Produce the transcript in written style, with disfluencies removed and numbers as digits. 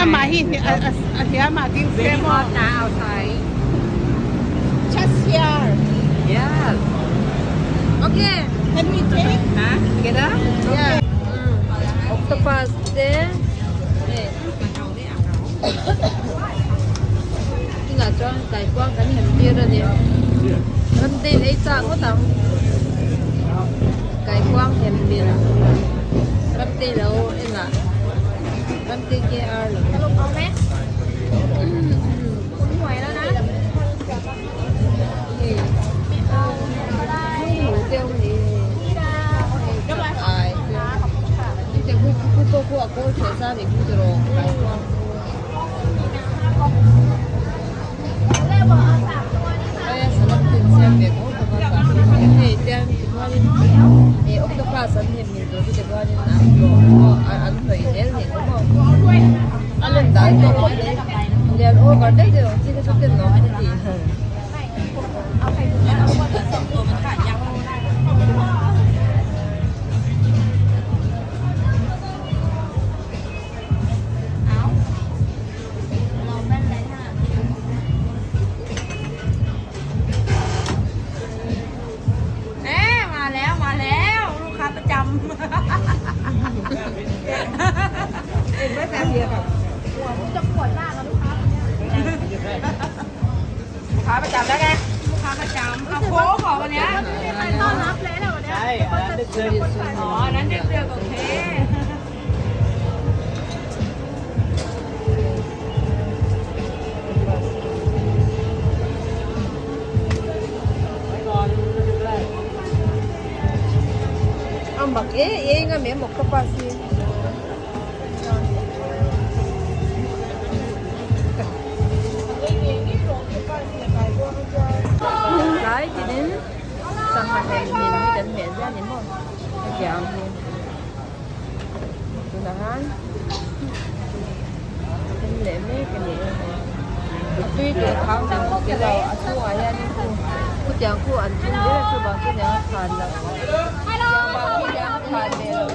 Amah hi a hliam ah ding se maw? Just here. Yes. Okay. Can we take? Together? Yeah. Octopus te tunah chuan kaikuang kan hem tir a ni ramte in ei chak ngawt ang kaikuang hem tir ramte lo engah ramte KR lo hei เอ๊ะมาแล้วมาแล้วลูกค้าประจำ ลูกค้าประจำแล้วไงลูกค้าประจำเอาโค้กเหรอวันเนี้ยต้อนรับเลยแหละวันเนี้ย ใช่อันนั้นดึก อ๋ออันนั้นเดือดๆโอเค A mak e eng a mem octopus hi. Tlai tinin sangha hem hmin hi kan hmeh ziah a ni maw hetiang hi tunah khan then leh mek a ni a a tui tur khang nen ka ti lo a chhungah hianin khu khutiang khu an thun zel a chuvang chu niang a khan loh tiang vang hi niang a khan ve loh.